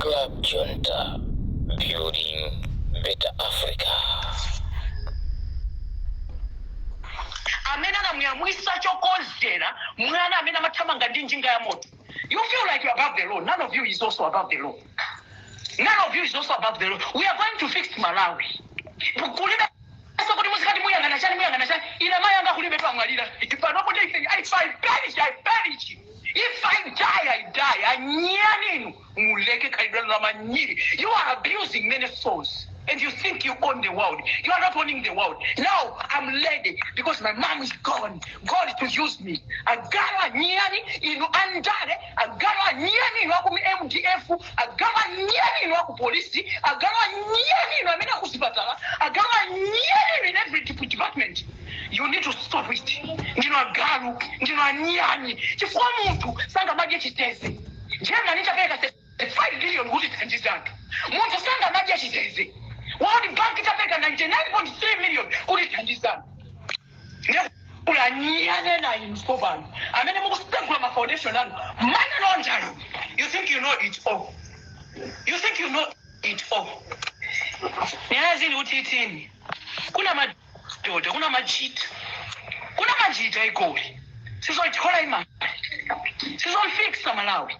Club Junta, building better Africa. Amene anamuyamwisa chokozera mwana amene amathamanga ndi njinga ya moto. You feel like you're above the law. None of you is also above the law. None of you is also above the law. We are going to fix Malawi. Kulibe so kuti muzikati muyang'ana chani, muyang'ana chani. Ine mayi anga kulibe, amwalira panopo. Ife, if I perish, I perish. If I die, I die. Anyani inu, muleke khalidwe la manyiri. You are abusing many souls and you think you own the world. You are not owning the world. Now I'm ready because my mom is gone. God to use me. Agalu anyani inu andale, agalu anyani inu aku MDF, agalu anyani inu aku polisi, agalu anyani inu amene akuzipatala, agalu anyani inu in every department. You need to stop it. Ndinu agalu, ndinu anyani, chifukwa munthu sangamadye chiteze. Germany itapereka 5 billion kuti ithandize anthu, munthu sangamadye chiteze. World Bank itapereka 99.3 million kuti ithandize anthu. Ndekula anyane na inu tsopano amene mukusegula ma foundation anu, money laundering. You think you know it all. You think you know it all. Niyazini ukuthi ithini? Kunamadoda, kunamajita, kunamajita eGoli. Sizoyithola imali, sizomfixa Malawi.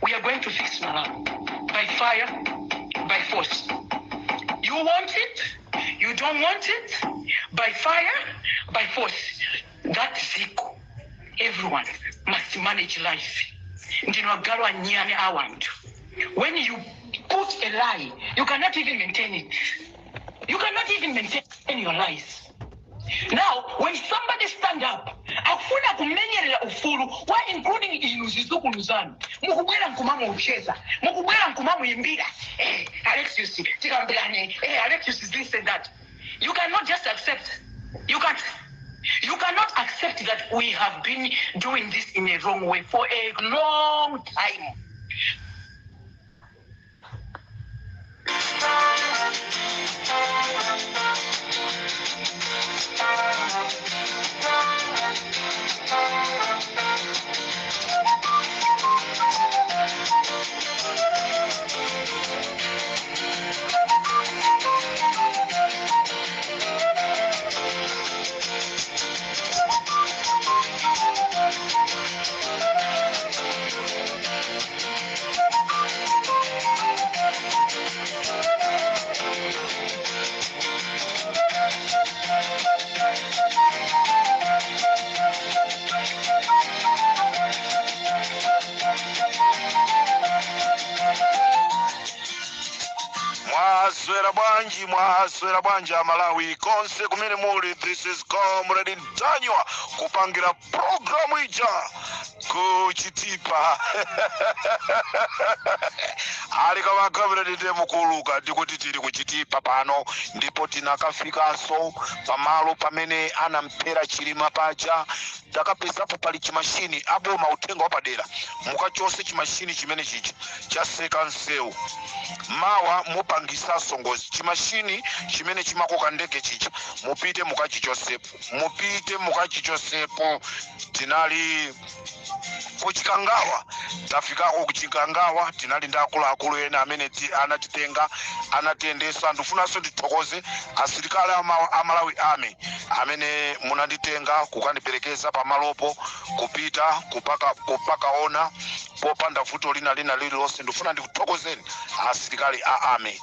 We are going to fix Malawi by fire, by force. You want it, you don't want it, by fire, by force. That ziko, everyone must manage life. Ndinu agalu anyani awanthu. When you put a lie, you cannot even maintain it. You cannot even maintain your lies. Now when somebody stand up akufuna kumenyerera ufulu wa, including inu zizukulu zanu, mukubwera nkumamuupyeza, mukubwera nkumamuyimbira, "Alexius, tikambirane, Alexius is this and that." You cannot just accept. You can't. You cannot accept that we have been doing this in a wrong way for a long time. Mwaswera bwanji? Mwaswera bwanji Amalawi konse kumene muli? This is Comrade Ntanyiwa kupangira programu ija ku Chitipa. Ali kama Comrade ndiye mukuluka ndikuti tili ku Chitipa pano, ndipo tinakafikanso pamalo pamene anamphera Chilima paja. Takapezapo pali chimashini. Aboma, uthenga wapadera: mukachose chimashini chimene chicha, chaseka msewu, mawa mupangisanso ngozi. Chimashini chimene chimakoka ndege chicha, mupite mukachichosepo, mupite mukachichosepo. Tinali kuChikangawa, tafikako kuChikangawa. Tinali ndi akuluakulu ena amene anatitenga, anatiyendesa. Ndifunanso ndithokoze asilikali a Malawi Army amene munanditenga kukandiperekeza pamalopo, kupita kupakaona popanda vuto lina lina lililonse. Ndifuna ndikuthokozeni asilikali a army,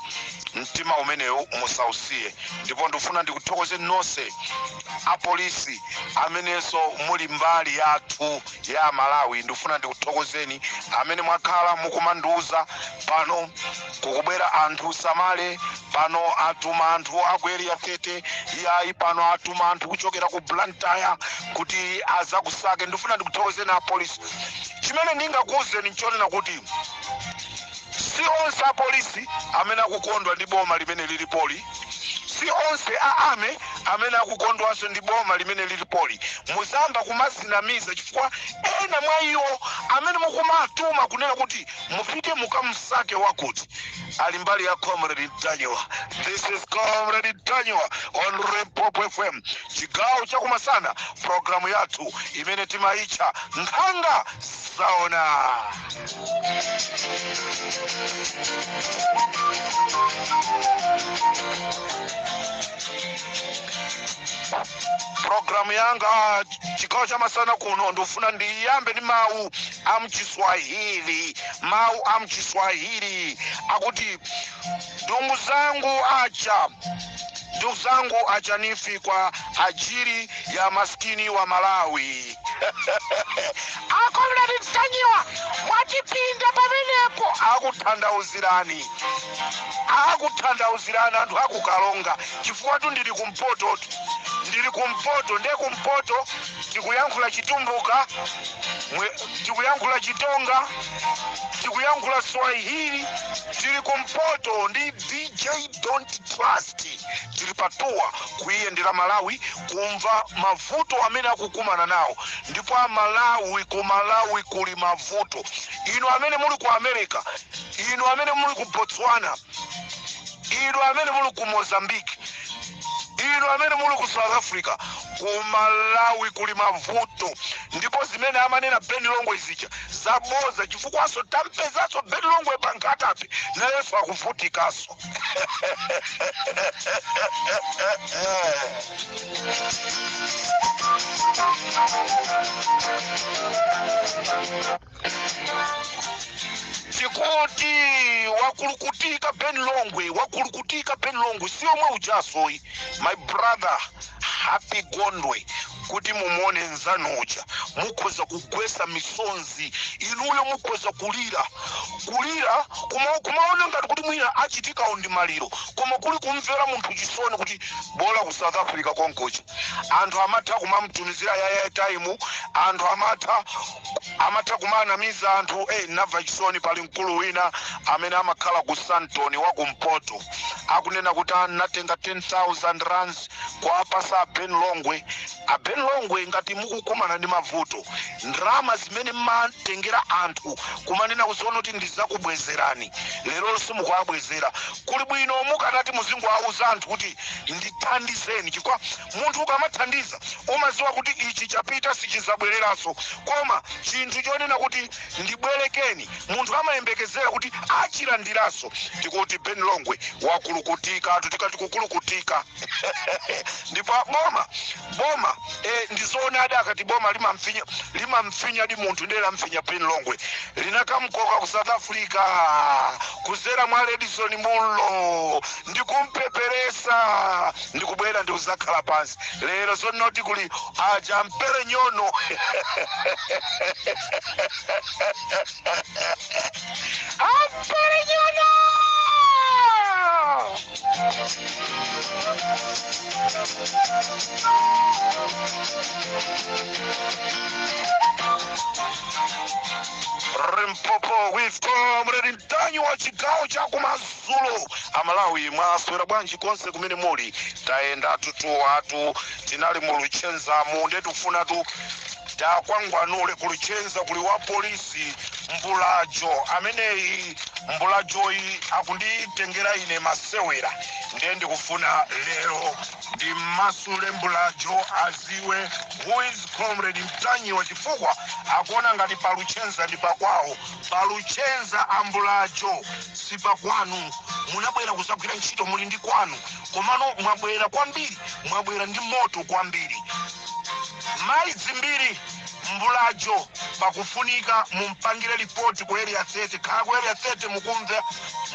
mtima umenewu musausiye. Ndipo ndifuna ndikuthokozeni nonse apolisi amenenso muli mbali yathu ya Malawi. Ndifuna ndikuthokozeni amene mwakhala mukumandiuza, pano kukubwera anthu, samale, pano atuma anthu aku Area 30, yayi, pano atuma anthu kuchokera ku Blantyre kuti azakusake. Ndifuna ndikuthokozeni apolisi. Chimene ndingakuwuzeni nchonena kuti si onse apolisi amene akukondwa ndi boma limene lilipoli, si onse a army amene akukondwanso ndi boma limene lilipoli. Muzamba kumazinamiza chifukwa ena mwa iwo amene mukumatuma kunena kuti mupite mukamsake wakuti ali mbali ya Comrade Ntanyiwa. This is Comrade Ntanyiwa on Limpopo FM, chigawo chakumasana, programu yathu imene timayitcha Nkhanga Zaona. Programu yanga chigawo cha masana kuno ndifuna ndiyambe ndi mawu a mchiswahili, mawu a mchiswahili akuti ndugu zangu acha, ndugu zangu acha nife kwa ajili ya maskini wa Malawi. A Comrade Ntanyiwa, mwatipinda pamenepo. Akutanthauzirani, akutanthauzirani anthu akukalonga, chifukwa tu ndili kumpoto tu, ndili kumpoto. Ndiye kumpoto tikuyankhula Chitumbuka, tikuyankhula Chitonga, tikuyankhula Swahili. Tili kumpoto ndi DJ Don't Trust. Tili pa tour kuyendera Malawi, kumva mavuto amene akukumana nawo. Ndipo amalawi, ku Malawi kuli mavuto. Inu amene muli ku America, inu amene muli ku Botswana, inu amene muli ku Mozambique, inu amene muli ku South Africa, ku Malawi kuli mavuto. Ndipo zimene amanena Ben Longwe zija zaboza, chifukwaso tampezanso Ben Longwe pa Nkhata Bay, nayenso akuvutikaso. Tikuti wakulukutika Ben Longwe, wakulukutika Ben Longwe, si omwe ujasoyi. My brother Happy Gondwe, kuti mumuone nzanu uja mukhoza kugwesa misonzi inuyo, mukhoza kulira, kulira kumaona ngati kuti mwina achitikawo ndi maliro, koma kuli kumvera munthu chisoni kuti bola ku South Africa konkocha anthu amatha kumamtumizira ya airtime, anthu amatha kumanamiza anthu. Nava chisoni, pali mkulu wina amene amakhala ku Sandton wa kumpoto akunena kuti anatenga 10,000 rands kuwapasa a Ben Longwe. A Ben Longwe, ngati mukukumana ndi mavuto, ndalama zimene mmatengera anthu kumanena kuziona kuti ndizakubwezerani, lero simukuwabwezera. Kuli bwino mukanati muzingowauza anthu kuti ndithandizeni, chifukwa munthu ukamathandiza umaziwa kuti ichi chapita, sichizabwereranso. Koma chinthu chonena kuti ndibwerekeni, munthu amayembekezera kuti achilandiranso. Tikuti Ben Longwe wakulukutika, tikati kukulukutika. Ndipo boma, boma, ndizoonadi akati boma limamfinya, limamfinya di munthu, ndiye lamfinya Ben Longwe, linakamkoka ku South Africa kuzera mwa Redson Munlo ndikumpeperesa, ndikubwera ndikuzakhala pansi. Lero zonoti kuli aja mpere nyono, ampere nyono. Limpopo with Comrade Ntanyiwa, chigawo cha kumadzulo. Amalawi, mwaswera bwanji konse kumene muli? Tayenda tutuwatu, tinali mu Luchenzamu, ndiye tikufuna tu takwangwanule ku Luchenza. Kuli wa polisi Mbulajo, ameneyi Mbulajoyi akunditengera ine masewera, ndiye ndikufuna lero ndimasule Mbulajo aziwe who is Comrade Ntanyiwa, chifukwa akuona ngati paluchenza ndi pakwawo. Paluchenza ambulajo si pakwanu. Munabwera kuzagwira ntchito, muli ndi kwanu, komano mwabwera kwambiri, mwabwera ndi moto kwambiri. Mayi dzimbiri, Mbulajo pakufunika mumpangire ripoti ku Area 30. Khala ku Area 30 mukumve,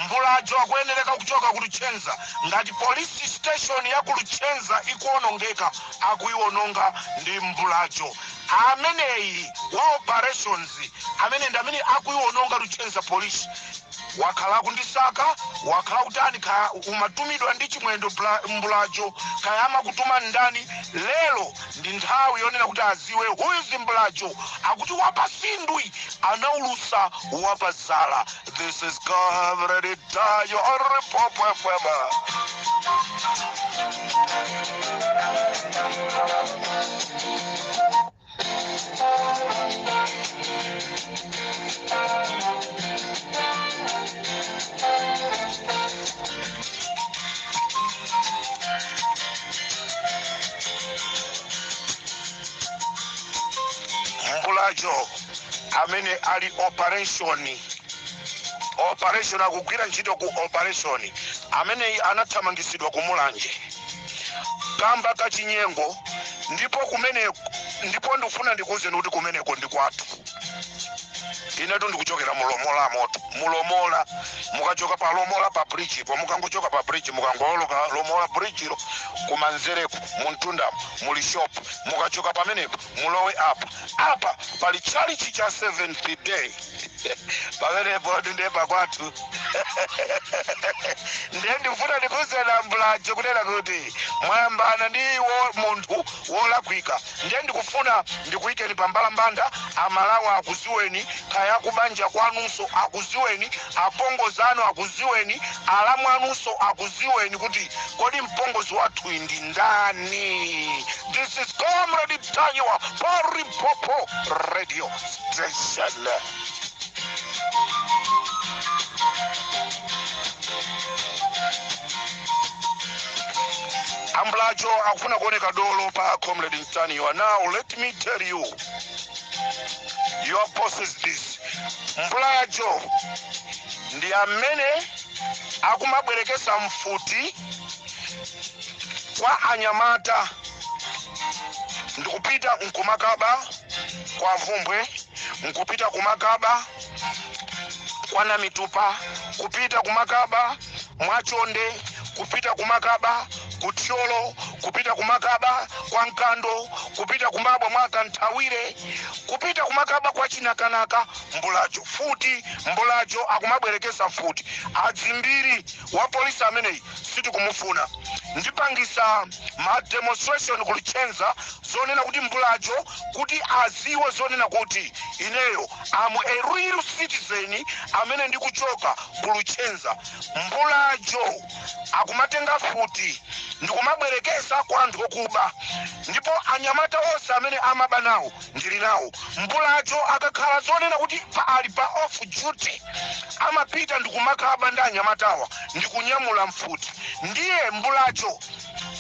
Mbulajo akuyenereka kuchoka ku Luchenza. Ngati police station ya ku Luchenza ikuonongeka, akuiwononga ndi Mbulajo ameneyi wa operations, amene ndi amene akuiwononga Luchenza police. Wakhala kundisaka, wakhala kutani, kaya umatumidwa ndi Chimwendo Mbulajo, kaya amakutuma ndani. Lero ndi nthawi yonena kuti aziwe who is Mbulajo. Akuti wapasindwi anaulusa wapazala. This is Comrade Ntanyiwa on Limpopo FM. Mbulajo amene ali operation, akugwira ntchito ku operation, amene anathamangisidwa ku Mulanje kamba kachinyengo. Ndipo kumeneko, ndipo ndikufuna ndikuwuzeni kuti kumeneko ndi kwathu. Inetu ndikuchokera mulomola moto mulomola. Mukachoka pa Lomola pa bridge po, mukangochoka pa bridge, mukangooloka Lomola bridge ilo, kumanzereko muntundamo muli shop. Mukachoka pamenepo mulowe apa, apa pali chalichi cha Seventh Day. Pamenepo ndiye pakwathu. Ndiye ndifuna ndikuwuzeni ambulacho kunena kuti mwayambana ndi munthu wolakwika. Ndiye ndikufuna ndikuyikeni pa mbalambanda, Amalawi akuziweni, kaya kubanja kwanunso akuziweni, apongozi anu akuziweni, alamu anunso akuziweni kuti kodi mpongozi wathu ndi ndani. This is Comrade Ntanyiwa pa Limpopo Radio Station. Ambulacho akufuna kuoneka dolo pa Comrade Ntanyiwa. Now let me tell you, your boss is this. Mbulacho ndi amene akumabwerekesa mfuti kwa anyamata ndikupita nkumakaba kwa Vumbwe, nkupita kumakaba kwa Namitupa, kupita kumakaba Mwachonde, kupita kumakaba Kuthyolo, kupita kumakaba kwa Nkando, kupita kumabwa mwa Kanthawire, kupita kumakaba kwa Chinakanaka. Mbulacho futi, mbulacho akumabwerekesa futi. Adzimbiri wa polisi ameneyi sitikumufuna. Ndipangisa ma demonstration kulichenza zonena kuti mbulacho kuti aziwe zonena kuti ineyo am a real citizen amene ndikuchoka kuluchenza. Mbulacho akumatenga futi ndikumabwerekesa kwa anthu okuba, ndipo anyamata onse amene amaba nawo ndili nawo. Mbulacho akakhala zonena kuti ali pa off duty, amapita ndikumakaba ndi anyamatawa ndikunyamula mfuti. Ndiye mbulacho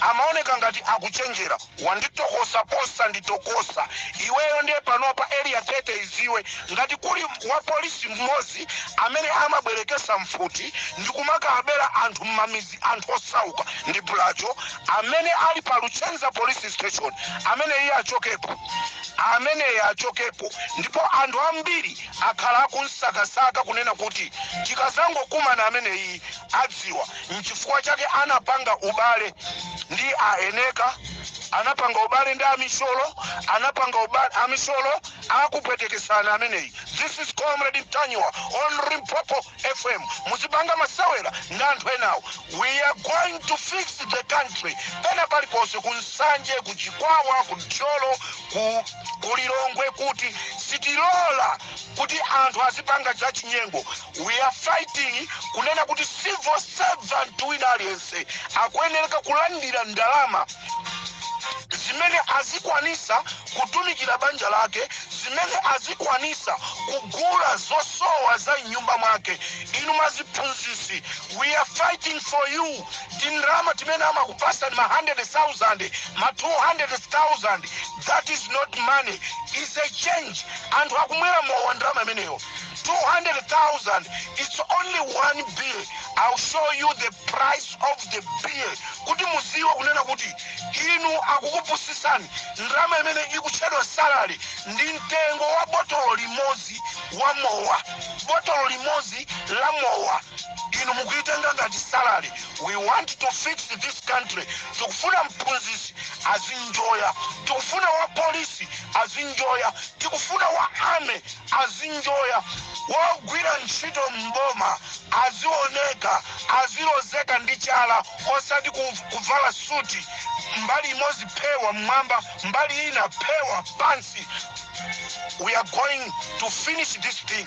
amaoneka ngati akuchenjera, wanditokosa posa nditokosa iweyo. Ndiye panopa Area 30 iziwe ngati kuli wa polisi mmodzi amene amabwerekesa mfuti ndikumakabera anthu mmamizi, anthu osauka, ndi mbulacho amene ali pa Luchenza Police Station. Amene iye achokepo, ameneyi achokepo. Ndipo anthu ambiri akhala akunsakasaka kunena kuti tikazangokumana ameneyi adziwa. Nchifukwa chake anapanga ubale ndi aeneka, anapanga ubale ndi amisholo, anapanga ubale amisholo akupwetekesana ameneyi. This is Comrade Ntanyiwa on Limpopo FM. Muzipanga masewera ndi anthu enawo. We are going to fix the country pena paliponse, ku Nsanje, ku Chikwawa, ku Thyolo, ku Kulilongwe, kuti sitilola kuti anthu azipanga zachinyengo. We are fighting kunena kuti civil servant wina aliyense akuyenereka kulandira ndalama zimene azikwanisa kutumikira banja lake, zimene azikwanisa kugula zosowa za mnyumba mwake. Inu maziphunzisi, we are fighting for you. Tindalama timene amakupasani, ma 100,000, ma 200,000, that is not money, is a change. Anthu akumwera mowa ndalama imeneyo. 200,000, it's only one beer. I'll show you the price of the beer kuti muziwe kunena kuti inu akukupusisani. Ndalama imene ikutchedwa salary ndi mtengo wa botolo limodzi wa mowa. Botolo limodzi la mowa inu mukuitenga ngati salary. We want to fix this country. Tikufuna mphunzisi azinjoya, tikufuna wa polisi azinjoya, tikufuna wa army azinjoya, wogwira ntchito mboma azioneka, azilozeka ndi chala, osati kuvala suti mbali imodzi phewa mmwamba, mbali ina phewa pansi. We are going to finish this thing.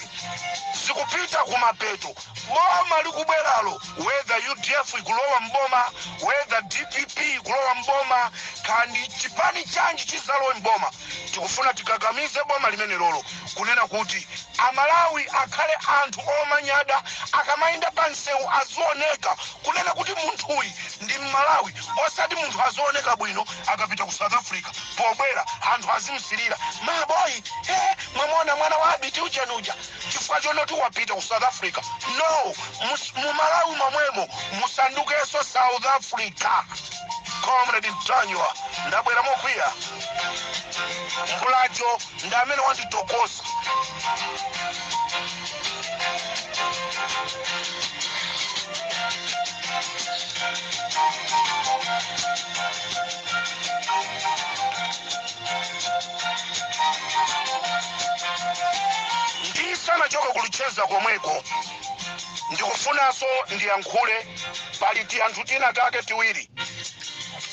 Zikupita kumapeto. Boma likubweralo, whether UDF ikulowa mboma, whether DPP ikulowa mboma, kandi chipani chanji chizalowe mboma, tikufuna tikakamize boma limene lolo kunena kuti Amalawi akhale anthu omanyada. Akamayenda pa msewu azioneka kunena kuti munthuyi ndi Mmalawi, osati munthu azioneka bwino akapita ku South Africa, pobwera anthu azimsilira maboyi, mwamona mwana wa abiti ujanuja, chifukwa chonoti wapita ku South Africa. No, mu Malawi momwemo musandukenso South Africa. Comrade Mtanyiwa. Ndabwera mokwiya. Mbulajo ndi amene wanditokosa. Ndisanachoke ku Luchenza komweko, ndikufunanso ndiyankhule. Pali ti anthu tina take tiwiri,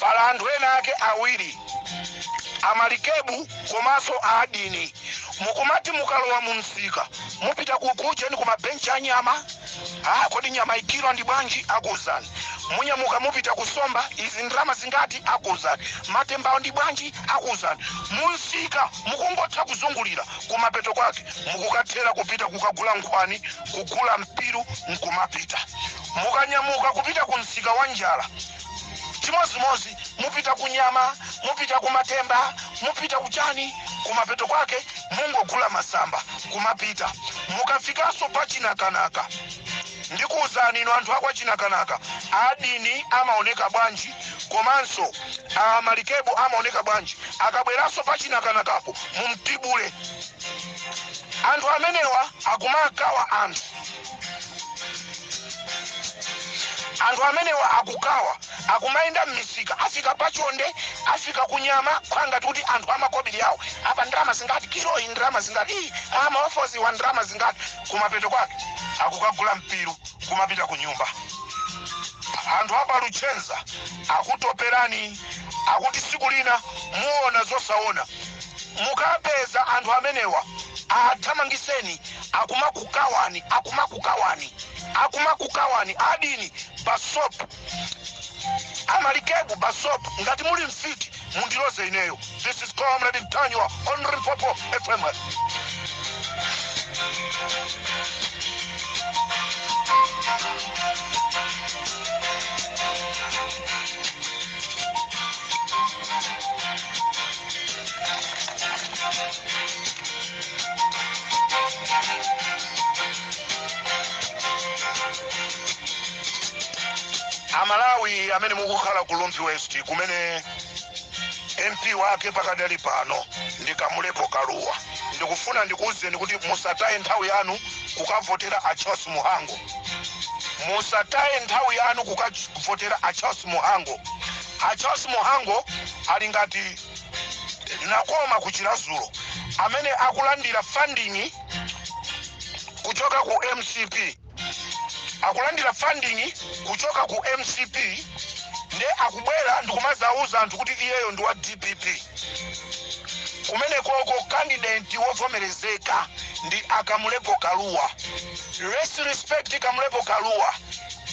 pali anthu ena ake awiri, amalikebu komanso aadini. Mukumati mukalowa mu msika, mupita kucheni ku mabenchi a nyama, ah, kodi nyama ikilo ndi bwanji? Akuwuzani. Munyamuka mupita kusomba, izi ndalama zingati? Akuwuzani. Matembawo ndi bwanji? Akuwuzani. Munsika mukungotha kuzungulira, kumapeto kwake mukukathera kupita kukagula nkhwani, kugula mpiru, nkumapita. Mukanyamuka kupita ku msika wa njala, chimozimozi, mupita ku nyama, mupita ku matemba, mupita kuchani, kumapeto kwake mungogula masamba, kumapita. Mukafikanso pa Chinakanaka, ndikuwuzani inu anthu akwa Chinakanaka, adini amaoneka bwanji komanso amalikebu amaoneka bwanji. Akabweranso pa Chinakanakapo, mumtibule. Anthu amenewa akumakawa anthu. Anthu amenewa akukawa, akumayenda m'misika, afika pachonde, afika kunyama, khwangati kuti anthu amakobiri awo apa ndalama zingati kilo iyi, ndalama zingati iyi, amaofozi wa ndalama zingati. Kumapeto kwake akukagula mpiru, kumapita ku nyumba. Anthu apa Luchenza akutoperani, akuti siku lina muona zosaona. Mukapeza anthu amenewa, athamangiseni. Akumakukawani, akumakukawani, akumakukawani. Adini basop, amalikebu basop. Ngati muli mfiti, mundiloze ineyo. This is Comrade Mtanyiwa on Limpopo FM. Amalawi amene mukukhala ku Rumphi West, kumene MP wake pakadali pano ndi Kamlepo Kalua, ndikufuna ndikuwuzeni kuti musataye nthawi yanu kukavotera a Charles Muhango. Musataye nthawi yanu kukavotera a Charles Muhango. A Charles Muhango ali ngati Nakoma ku Chiradzulu, amene akulandira funding kuchoka ku MCP, akulandira funding kuchoka ku MCP, nde akubwera ndikumazauza anthu kuti iyeyo ndi wa DPP. Kumene koko candidate wovomerezeka ndi Akamlepo Kalua. Let's respect Kamlepo Kalua.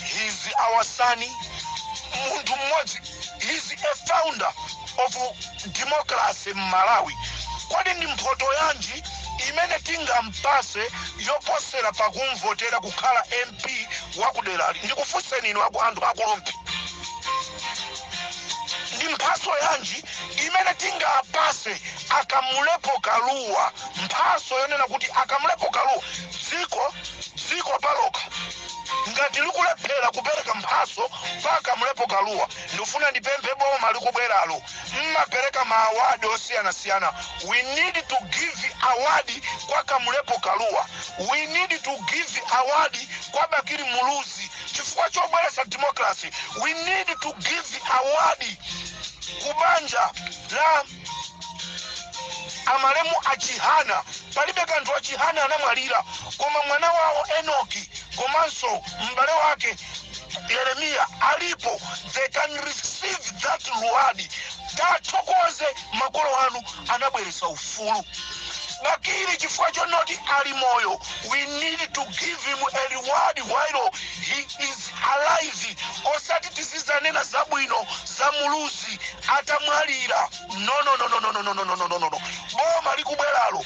He's our son, munthu mmodzi, he's a founder of democracy m'Malawi. Kodi ndi mphoto yanji imene tingampase yoposera pakumvotera kukhala MP wakuderali? Ndikufunseni inu anthu aku Rumphi, ndi mphaso yanji imene tingapase Akamlepo Kalua? Mphaso yonena kuti Akamlepo Kalua, dziko palokha ngati likulephera kupereka mphaso pa Akamlepo Kalua, ndifuna ndipemphe boma likubweralo, mmapereka ma award osiyanasiyana, we need to give award kwa Kamlepo Kalua. We need to give award kwa Bakili Muluzi chifukwa chobweretsa democracy. We need to give award kubanja la amalemu Achihana. Palibe kanthu, Achihana anamwalira, koma mwana wawo Enoki komanso m'bale wake Yeremiya alipo. They can receive that reward. Tathokoze makolo anu anabweretsa ufulu. Bakili, chifukwa chonoti ali moyo, we need to give him a reward while he is alive, osati tizizanena zabwino za Muluzi atamwalira. No, no, no, no, no, no, no, no, no, no, no, no. Boma likubweralo,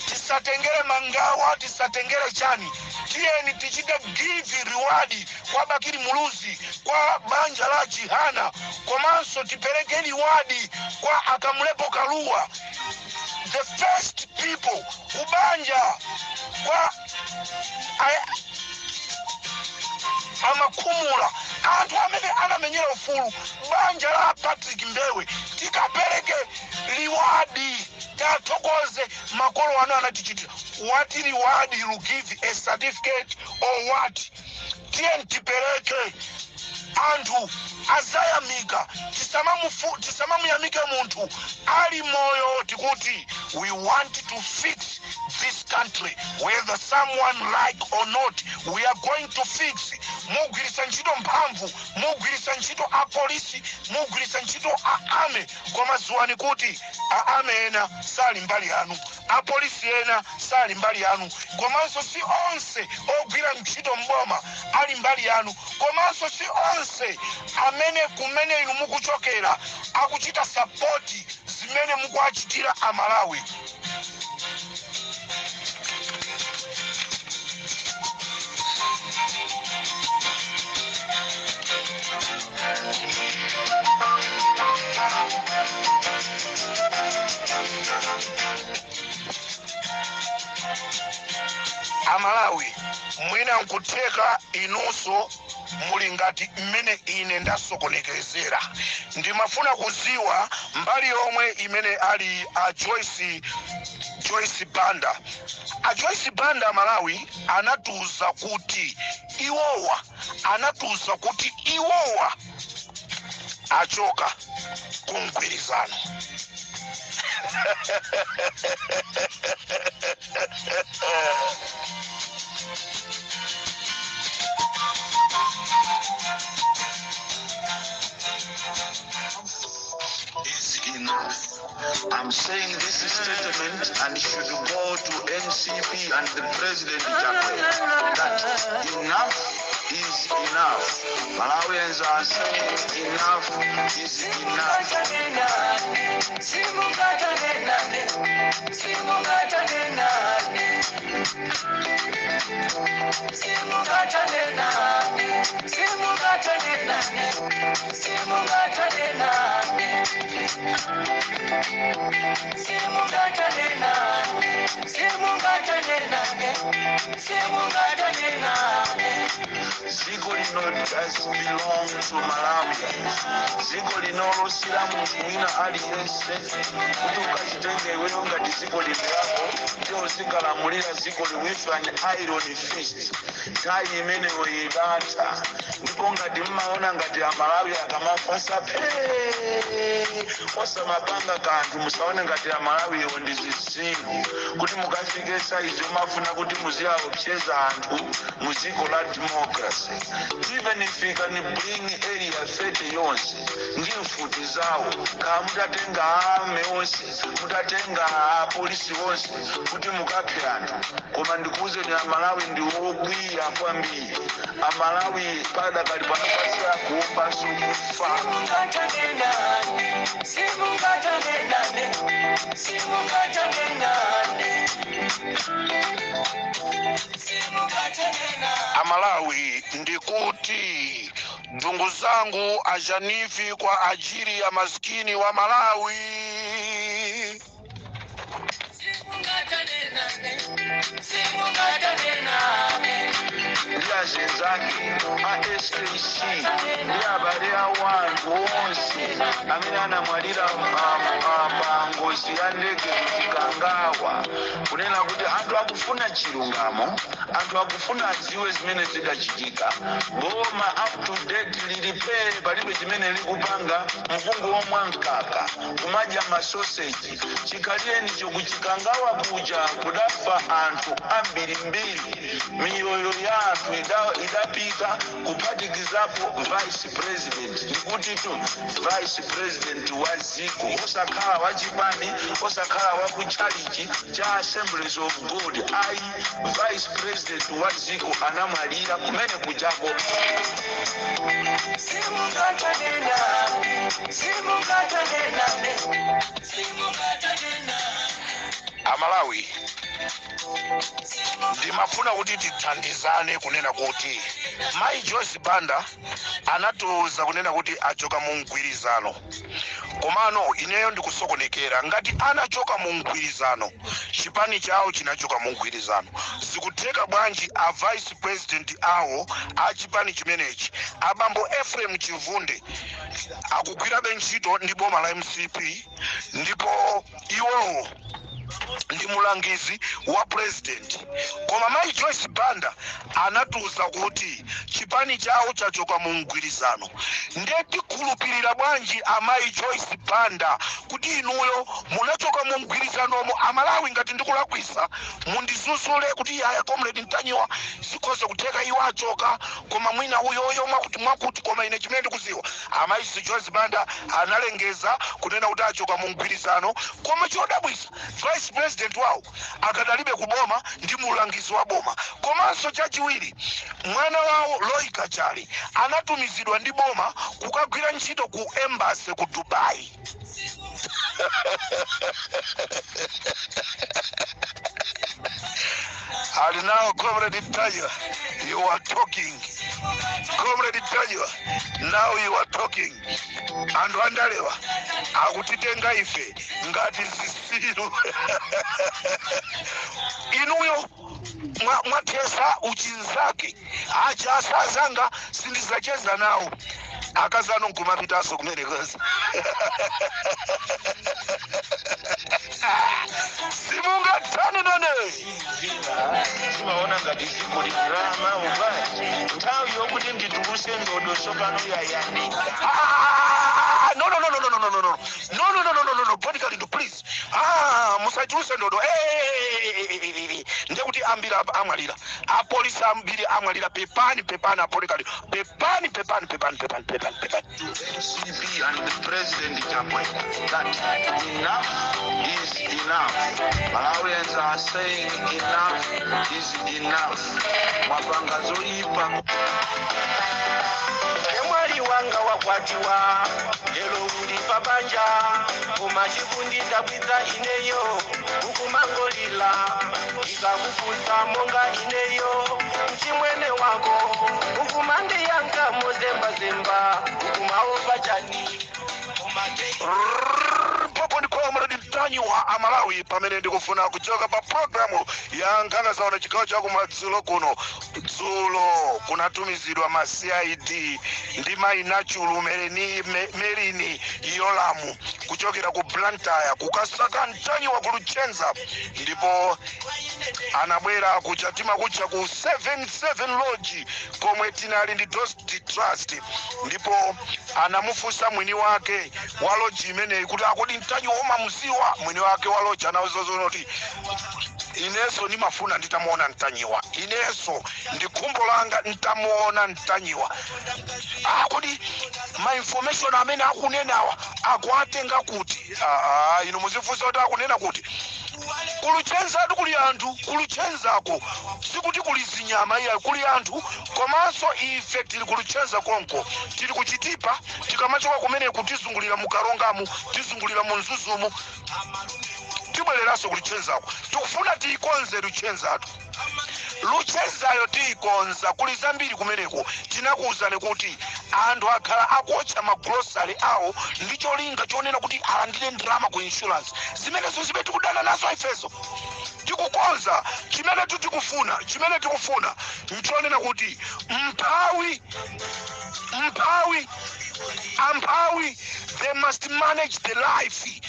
tisatengere mangawa, tisatengere chani, tiyeni tichite give reward kwa Bakili Muluzi, kwa banja la Chihana, komanso tipereke reward kwa Akamlepo Kalua, the first people kubanja kwa amakhumula. Anthu amene anamenyera ufulu, banja la Patrick Mbewe, tikapereke reward, tathokoze makolo anu anatichitira. What reward you give? A certificate or what? Tiye tipereke, anthu azayamika. Tisamamuyamike munthu ali moyo. Tikuti we want to fix this country, whether someone like or not, we are going to fix. Mugwiritsa ntchito mphamvu, mugwiritsa ntchito apolisi, mugwiritsa ntchito a army, koma ziwani kuti a army ena sali mbali yanu, apolisi ena sali mbali yanu, komanso si onse ogwira ntchito mboma ali mbali yanu, komanso si onse amene kumene inu mukuchokera akuchita support zimene mukuachitira Amalawi. Amalawi, mwina nkutheka inunso muli ngati mmene ine ndasokonekezera. Ndimafuna kuziwa mbali yomwe imene ali a Joyce Banda. A Joyce Banda, Malawi, anatuza kuti iwowa achoka ku mgwirizano. Is enough. I'm saying this statement and should go to MCP and the President Chakwera that enough is enough. Malawians are saying enough is enough. Dziko lino does belong to Malawians. Dziko linolo si la munthu wina aliyense kuti ukachitenge iweyo ngati dziko lino lako ndiye uzikalamulira dziko with an iron fist. Nthawi imeneyo idatha. Ndipo ngati mmaona ngati Amalawi akamafasa phee osamapanga kanthu, musaone ngati Amalawiwo ndi zitsiru kuti mukafike saizi mafuna kuti muziyaopseza anthu mu dziko la democracy. Even if you can bring Area 30 yonse ndi mfuti zawo, kaya mutatenga army onse, mutatenga apolisi onse kuti mukaphe anthu, koma ndikuwuzeni, Amalawi ndi wokwiya kwambiri. Amalawi padakali pano pasira kuopanso kufa. Amalawi, ndikuti ndugu zangu ajanifi kwa ajili ya maskini wa Malawi. Ndi azenzake a SKC ndi abale awo, anthu onse amene anamwalira pa ngozi ya ndege kuChikangawa, kunena kuti anthu akufuna chilungamo, anthu akufuna adziwe zimene zidachitika. Boma up to date lilipe, palibe chimene likupanga. Mkungu womwa mkaka, kumadya masoseji, chikhalirenicho kuChikangawa kuja kudafa anthu ambirimbiri, miyoyo ya anthu idapita, kuphatikizapo vice president. Ndikuti tu vice president wa dziko, osakhala wachipani, osakhala wa kuchalichi cha Assemblies of God, ayi, vice president wa dziko anamwalira kumene kujako. Amalawi. Ndimafuna kuti tithandizane kunena kuti Mayi Joyce Banda anatiuza kunena kuti achoka mu mgwirizano, komano ineyo ndikusokonekera. Ngati anachoka mu mgwirizano, chipani chawo chinachoka mu mgwirizano, zikutheka bwanji a vice president awo a chipani chimenechi, abambo Ephraim Chivunde, akugwirabe ntchito ndi boma la MCP, ndipo iwowo ndi mulangizi wa president, koma Mayi Joyce Banda anatiuza kuti chipani chawo chachoka mu mgwirizano? Ndiye tikhulupirira bwanji amayi Joyce Banda kuti inuyo munachoka mu mgwirizanomo? Amalawi, ngati ndikulakwisa mundizuzule kuti aya, Comrade Ntanyiwa, zikhoza kutheka iwo achoka, koma mwina uyoyo mwakuti mwakuti. Koma ine chimene ndikuziwa, amayi Joyce Banda analengeza kunena kuti achoka mu mgwirizano, koma chodabwisa, vice president wawo akadalibe kuboma ndi mulangizi wa boma. Komanso chachiwiri, mwana wawo Roy Kachali anatumizidwa ndi boma kukagwira ntchito ku embassy ku Dubai. And now, Comrade Ntanyiwa, you are talking. Comrade Ntanyiwa, now you are talking. Anthu andalewa akutitenga ife ngati zisilu. Inuyo mwathesa uchinzake, aja asazanga sindizacheza nawo, akazano nkumapitanso kumenekozi. Simungathane nane. Zina zimaona ngati dziko lidrama ubwanji, nthawi yokuti ndituluse ndodo sopano yayandika. Ah, no, no, no, no, no, no, no, no, no, no, no, no, no, no, no, Bon Kalindo, please. Ah, musachuluse ndodo. Eh, ndekuti ambiri amwalira, apolisi ambiri amwalira. Pepani, pepani, a Bon Kalindo, pepani, pepani, pepani, pepani, pepani, pepani. To MCP and the President Chakwera that enough is enough. Malawians are saying enough is enough. Mwapanga zoyipa. Emwali wanga wakwatiwa, lero uli pabanja, koma chikundidabwitsa ineyo ukumangolila. Ikakufunsa monga ineyo mchimwene wako, ukumandiyanka mozembazemba, ukumaopa chani? Popo ndi Comrade Ntanyiwa. Amalawi, pamene ndikufuna kuchoka pa programu ya Nkhanga Zaona chigawo chakumadzulo kuno, dzulo kunatumizidwa ma CID ndi mayi Nachulu Merini Yolamu kuchokera ku Blantyre kukasaka Ntanyiwa ku Luchenza, ndipo anabwera kuchatima kucha ku 77 Lodge komwe tinali ndi Dost Trust, ndipo anamufunsa mwini wake wa lodge imeneyi kuti akodi Ntanyiwa umamuziwa? Mwini wake wa lodge anawuza kuti inenso ndimafuna nditamuona Ntanyiwa, inenso ndi khumbo langa ntamuona Ntanyiwa. Akodi ma information amene akunenawa akuatenga kuti? Ah, ah, inu muzifunsa kuti akunena kuti kuluchenzatu kuli anthu. Kuluchenzako sikuti kuli zinyama iya, kuli anthu. Komanso ife tili kuluchenza konko, tili kuchitipa. Tikamachoka kumeneku tizungulira mu Karongamu, tizungulira mu Mzuzumu, tibwereranso kuluchenzako. Tikufuna tiyikonze Luchenzatu. Luchenzayo tiyikonza, kuli zambiri kumeneko. Tinakuwuzani kuti anthu akhala akuotcha magrosari awo ndi cholinga chonena kuti alandire ndalama ku insurance. Zimenezo zimene tikudana nazo ifezo tikukonza. Chimene tikufuna nchonena kuti mphawi, mphawi, amphawi, they must manage the life.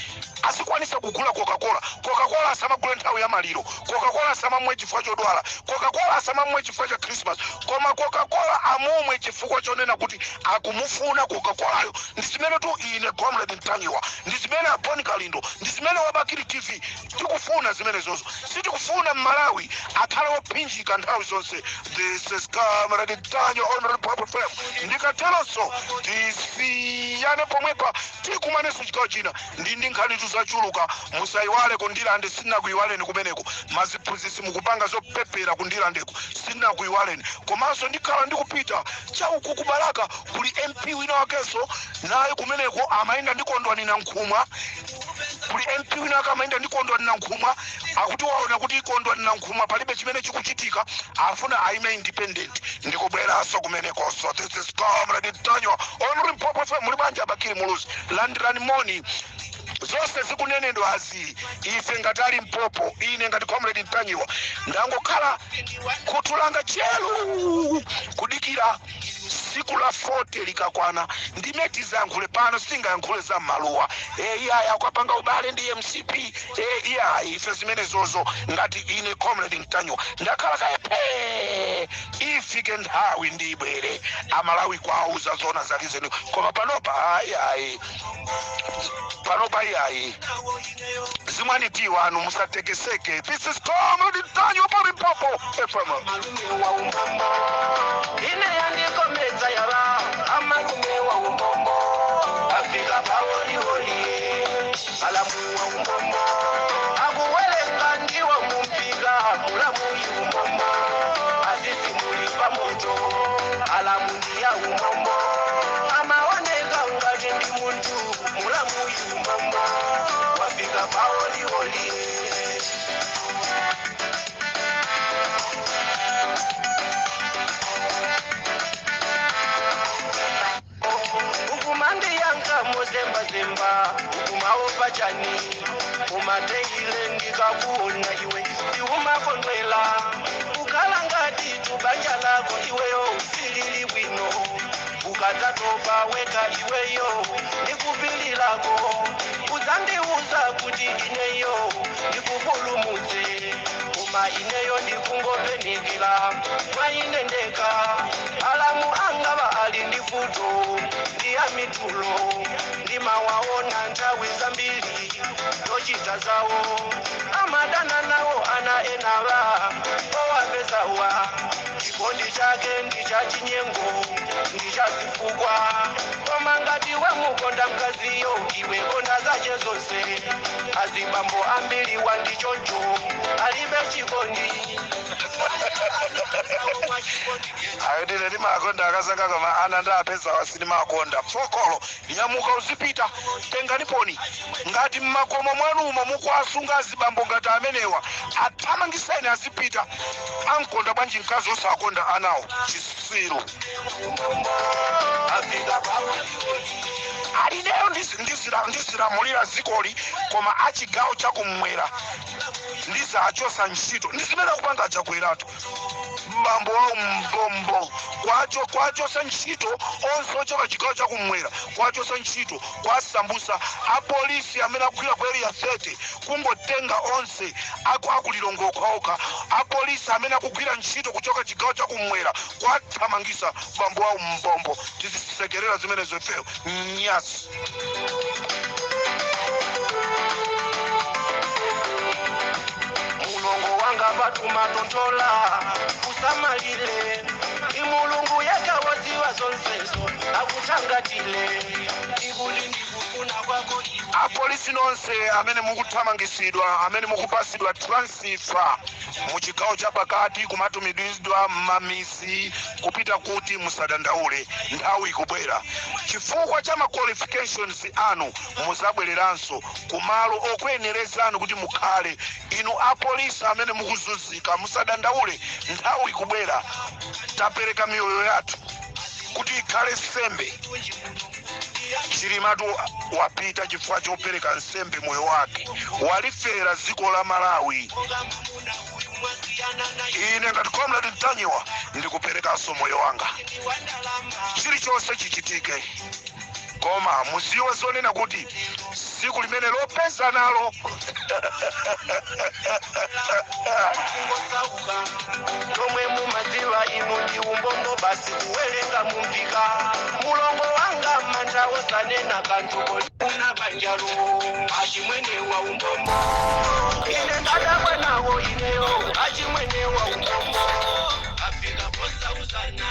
Asikwanisa kugula Coca-Cola. Coca-Cola asamagule nthawi ya maliro, Coca-Cola asamamwe chifukwa chodwala, Coca-Cola asamamwe chifukwa cha Christmas, koma Coca-Cola amumwe chifukwa chonena kuti akumufuna Coca-Colayo. Ndi zimene tu ine Comrade Ntanyiwa, ndi zimene a Bon Kalindo, ndi zimene wabakiri TV tikufuna zimenezozo. Sitikufuna Mmalawi akhale ophinjika nthawi zonse. This is Comrade Ntanyiwa on Limpopo FM. Ndikateronso tisiyane pomwepa, tikumanenso chigawo china ndi nkhani zachuluka. Musayiwale kundilande, sinakuyiwaleni kumeneko. Maziphunzitsi mukupanga zopepera kundilandeko, sinakuyiwaleni. Komanso ndikhala ndikupita chauku kubalaka, kuli MP wina wakenso naye kumeneko amayenda ndikondwani na Nkhumwa. Kuli MP wina akamayenda ndi Kondwani Nankhumwa, akuti waona kuti Kondwani Nankhumwa palibe chimene chikuchitika, afuna aime independent. Ndikubweranso kumenekonso. This is Comrade Ntanyiwa on Limpopo FM. Muli bwanji, a Bakili Muluzi? Landirani moni. Zonse zikunenedwazi, ife ngati ali Limpopo, ine ngati Comrade Ntanyiwa, ndangokhala kutulanga chelu kudikira siku la 40 likakwana ndime tizayankhule. Pano sitingayankhule za maluwa. E, iyayi, akapanga ubale ndi MCP. E, iyayi, ife zimene zozo, ngati ine Comrade Ntanyiwa, ndakhala kayepe. Ifike nthawi ndibwere Amalawi kwauza zona zake zenu, koma panopa ayi, ayi, panopa iyayi. Zimwanitiwa anu, musatekeseke. This is Comrade Ntanyiwa pa Limpopo FM. Malume wa umbombo, ine yandikomedza yava amalume wa umbombo. Afika paholiholi, alamu wa umbombo, akuwelenga ndiwo mumpika mulamuyi umbombo, asisi muli pamoto, alamu ndiya umbombo, amaoneka ngati ndi munthu mulamuyi umbombo, wafika paholiholi. Ukumandiyanka mozembazemba, ukumaopa chani? Umateile ndikakuona iwe ndiumakondwela, ukhala ngati tubanja lako iweyo usilili bwino. Ukatatopa weka iweyo ndikupililako, udzandiuza kuti ineyo ndikupulumutse, koma ineyo ndikungopenikila mwayinendeka. Alamu angava ali ndi futo ndiya mitulo, ndimawaona nthawi zambiri zochita zawo, amadana nawo ana enawa owapezawa. Chikondi chake ndi cha chinyengo, ndi cha zifukwa, koma ngati wamukonda mkaziyo, iwe konda zache zonse. Azibambo ambiri wandichoncho, alibe chikondi. Ayo, ndine ndimakonda akazanga, koma ana ndapeza wasinimakonda. Fokolo, nyamuka uzipita, tenganiponi. Ngati mmakomo mwanumo mukuasunga azibambo ngati amenewa, athamangiseni azipita. Ankonda bwanji mkazi osakonda anawo? Chisiru. Afika pawo. Alineyo ndizilamulira zikoli, koma achigawo chakumwera ndizachosa ntchito. Ndizimene akupanga Achakweratu, bambo wawo mbombo, kwacho kwachosa ntchito onse ochoka chigawo chakumwera, kwachosa ntchito, kwasambusa apolisi amene akugwira ku Area 30, kungotenga onse aku akulilongo okhaokha. Apolisi amene akugwira ntchito kuchoka chigawo chakumwera kwathamangisa. Bambo wawo mbombo, tizisekerera zimenezo ifeyo? Nyasi. Mulongo wanga patumatontola, usamalile, ndi Mulungu yekha wodziwa zonsezo, akuthangatile. Ndikuti ndikufuna kwako iwe. Apolisi nonse amene mukuthamangisidwa, amene mukupasidwa transfer mu chigawo chapakati, kumatumidwa m'mamisi kupita kuti, musadandaule, nthawi ikubwera. Chifukwa cha ma qualifications anu, muzabwereranso kumalo okuyenerezani kuti mukhale. Inu apolisi amene mukuzunzika, musadandaule, nthawi ikubwera. Tapereka miyoyo yathu kuti ikhale nsembe. Chilimatu wapita chifukwa chopereka nsembe moyo wake, walifera dziko la Malawi. Ine ngati Comrade Ntanyiwa ndikuperekanso moyo wanga, chilichonse chichitike, koma muziwe zonena kuti siku limene lopeza nalo. Kungosauka tomwe mumadziwa inu ndi umbombo basi, kuwerenga mumpika. Mulongo wanga, manja osanena kanthu, una banjalo achimwene wa umbombo, ine ndadabwa nawo ineyo. Achimwene wa umbombo afika posauzana.